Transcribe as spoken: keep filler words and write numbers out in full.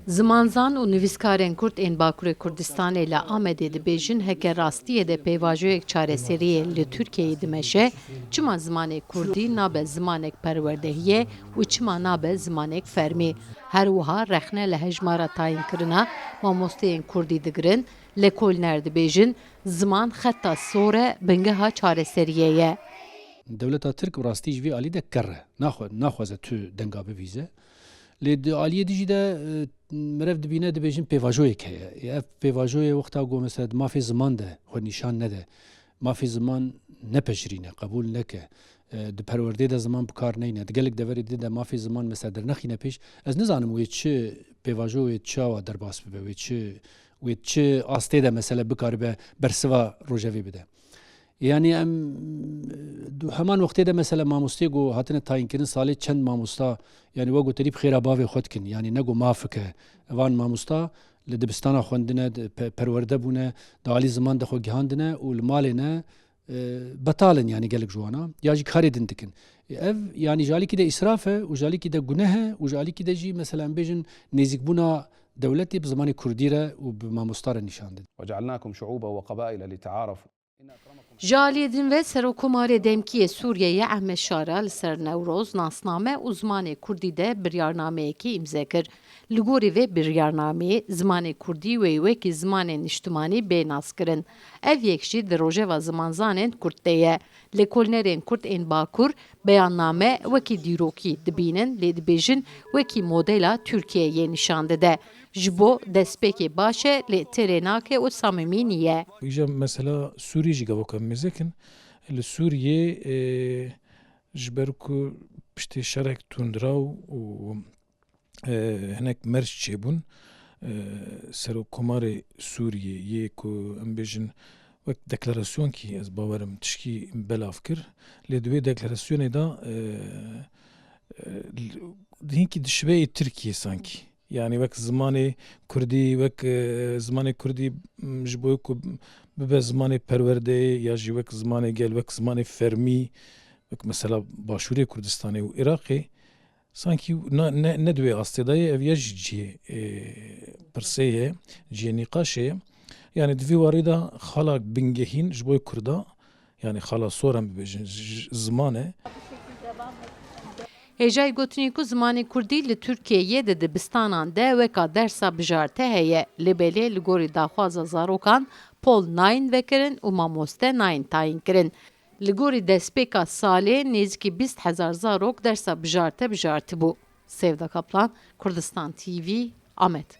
Zimanzan û nivîskarên kurd ên Bakurê Kurdistanê li Amedê dibêjin, heke rastiyê de pêvajoyek çareseriyê li Tirkiyeyê dimeşe, çima zimanê kurdî nabe zimanek perwerdehiyê û çima nabe zimanek fermî? Her wiha rexne li hejmara tayinkirina mamosteyên kurdî digirin, lekolner dibêjin, ziman xeta sor e, bingeha çareseriyê ye. Dewleta Tirk bi rastî ji vî alî de ker e. Naxwe-, naxwaze tu denga bivîze. Lê di aliyê dijî de, e, merev dibîne, dibêjin pêvajoyek heye. Ê ev pêvajoyê wexta ku mesela di mafê ziman de xwe nîşan nede, mafê ziman nepejirîne, qebûl neke, e, di perwerdê de ziman bi kar neyne, di gelek deverê din de mafê ziman mesela dernexîne pêş. Ez nizanim wê çi pêvajo, wê çawa derbas bibe, wê çi, wê çi astê de mesele bikaribe bersiva rojevê bide. Yanî em, du-, heman wextê de mesela mamostê ku hatine tayînkirin salê çend mamosta, yanî we goterî bi xêra bavê xwe dikin, yanî ne ku mafik e. Evan mamosta li dibistana xwendine, di pe-, perwerde bûne, di alî ziman de xwe gihandine û li malê ne, e, betal in, yanî gelek ji wana, ya jî karê din dikin. E, ev, yanî ji alîkî de îsraf e û ji alîkî de guneh e û ji alîkî de jî mesela em bêjin nêzîkbûna dewletê bi zimanê kurdî re û bi mamosta re nîşan dide. وجعلناكم شعوبا وقبائل لتعارفوا. Ji aliyê din ve Serokkomarê demkî yê Sûriyeyê Ehmed Şara li ser Newroz, nasname û zimanê kurdî de biryarnameyekê îmze kir. Li gorî vê biryarnameyê zimanê kurdî wê wekî zimanê niştimanî bê naskirin. Ev yek jî di rojeva zimanzanên kurd de ye. Lêkolnerên kurd ên Bakur beyanname wekî dîrokî dibînin, lê dibêjin wekî modela Tirkiyeyê nîşan dide. Ji bo destpêkê baş e, lê têrê nake û samimî nîye. Îja mesela Sûrî jî gava ku em mêze kin. Li Sûriyê, e, ji ber ku piştî şerek tundraw û, e, hinek merc çêbûn, e, Serokkomarê Sûriyê yê ku em bêjin wek deklarasyonekî, ez bawerim tişkî belav kir. Lê di wê deklarasyonê de, e, e, hinkî dişibe yê Tirkiyê sankî. Yanî wek zimanê kurdî, wek, e, zimanê kurdî, m, ji bo ku bibe zimanê perwerdeyê ya jî wek zimanê gel, wek zimanê fermî, wek mesela Başûrê Kurdistanê û Iraqê, sankî na-, ne, ne di wê astê de ye, ev ya jî cihê, e, pirsê ye, cihê nîqaşê ye. Yanî di vî warî de xala bingehîn ji bo Kurda, yanî xala sor em bibêjin, j-, j-, ziman e. Hêjayî gotinê ku zimanê kurdî li Tirkiyeyê di dibistanan de weka dersa bijarte heye, lê belê li gorî daxwaza zarokan pol nayên vekirin û mamoste nayên tayîn kirin. Li gorî destpêka salê nêzîkî bîst hezar zarok dersa bijarte bijartibû. Sevda Kaplan, Kurdistan T V, Amed.